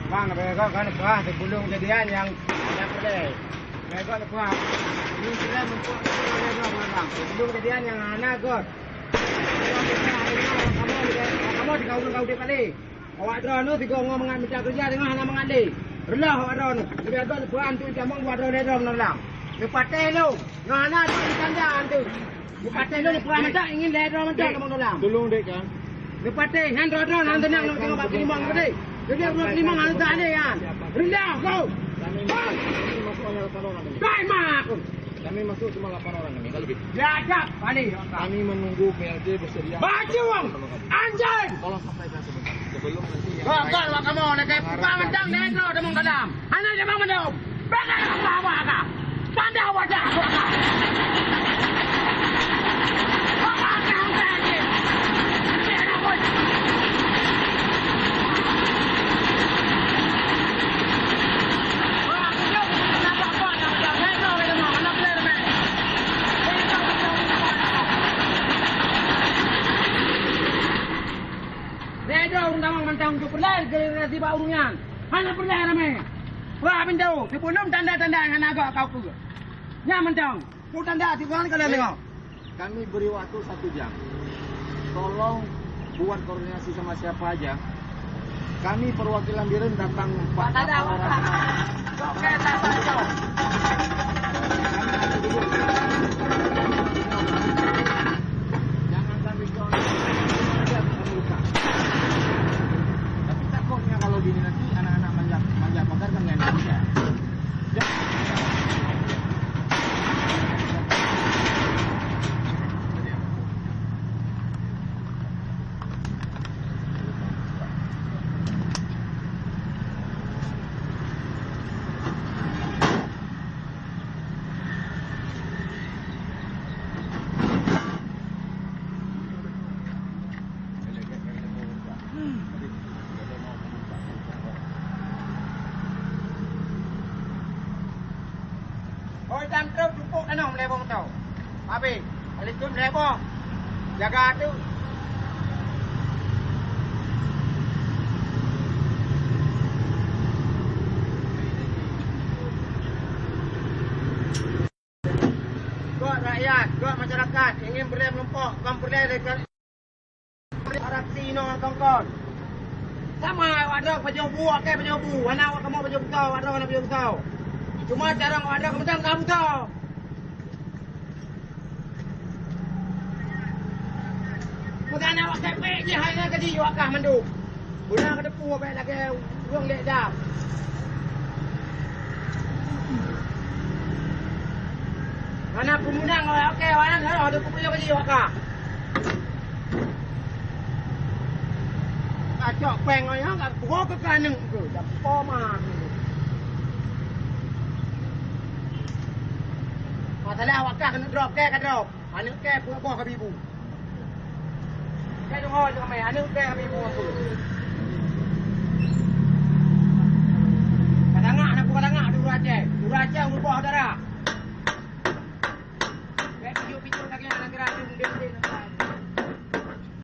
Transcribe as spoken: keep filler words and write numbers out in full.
Bang, bèk gob keuneuk peugah sebelum kejadian nyang hana peureulèe. Bèk gob neupeugah. Ini sudah membuat kejadian nyang hana göt. Kamoe tinggai ureueng ka udép palé. Awak droeneuh sigoe ngon mangat mita keureuja teungoh hana mangat lé. Reuloh awak droeneuh. Leubeh göt neupeugah antu tamong buat droeneuh lé droeneuh lam. Neupatéh lôn. Ngon hana droeneuh tanda antu. Neupatéh lôn, neupeugah mantong, ingin lhèe droe mantong lamong dolam. Tulông dek kan. Neupatéh, nyan droe-droe, nyan teunang, nyan teungoh bak keulimong tadi. Jadi, ureueng keulimong hana tahan deh, kan. Rendah, go. Kami, kami masuk hanya lapan orang ini. Kai mak aku. Kami masuk cuma lapan orang ini, kalau lebih. Biadab, balik. Kami menunggu P L T bersedia. Bajung, anjing. Tolong sampaikan sebentar. Sebelum nanti yang lain. Gagal, wak kamoe, nak kaya peugah mantong, lhèe droe lamong dolam. Hana jamang mandum. Bèk ka awak-awak ka. Pandai wajah awak ka. Awak ka hana jih. Bèk na pun. Wah, aku jauh. Kenapa kau nak jalan? Kau kena mana player, man? Lhèe droe ureueng tamong mantong untuk peureulèe generasi bak ureueng nyan. Hana peureulèe ramè. Wah, pintoe, sebelum tanda-tanda nyang hana göt kau peugah. Nyan mantong. Peue tanda sigoe kalian deungö. Kami beri waktu satu jam. Tolong buat koordinasi sama siapa aja. Kami perwakilan Bireuen datang empat orang. Jangan sampai jauh. Tapi takutnya kalau gini nanti anak-anak manja, manja pagar kan nggak bisa. Oi, tam trok jupuk keunoe lhèe boh moto. Habéh, alaikum lhèe boh. Jaga tu. Göt rakyat, göt masyarakat ingin peureulèe meurumpok, kon peureulèe dekat aksi inoe kon-kon. Sama awak droe pajoh bu, akai pajoh bu, hana awak kamoe pajoh beusoe, awak droe hana pajoh beusoe. Cuma carông awak droe keumantong ka beusoe. Meugan awak kepek jih hai nyan ka jiyue kah mandum. Beuna ka teupeu bèk lagèe ureueng lé dam. Hana peue meunang awak, oke, awak nyan, oh, teupeu jih ka jiyue kah. Ka cok péng awak nyan, ka kuwoe keu aneuk keu, dak po ma. Masalah awak kah keuneuk drop, kèe ka drop. Aneuk kèe peuet boh ka bi bu. Kèe deungoe lé ramè, aneuk kèe ka bi bu.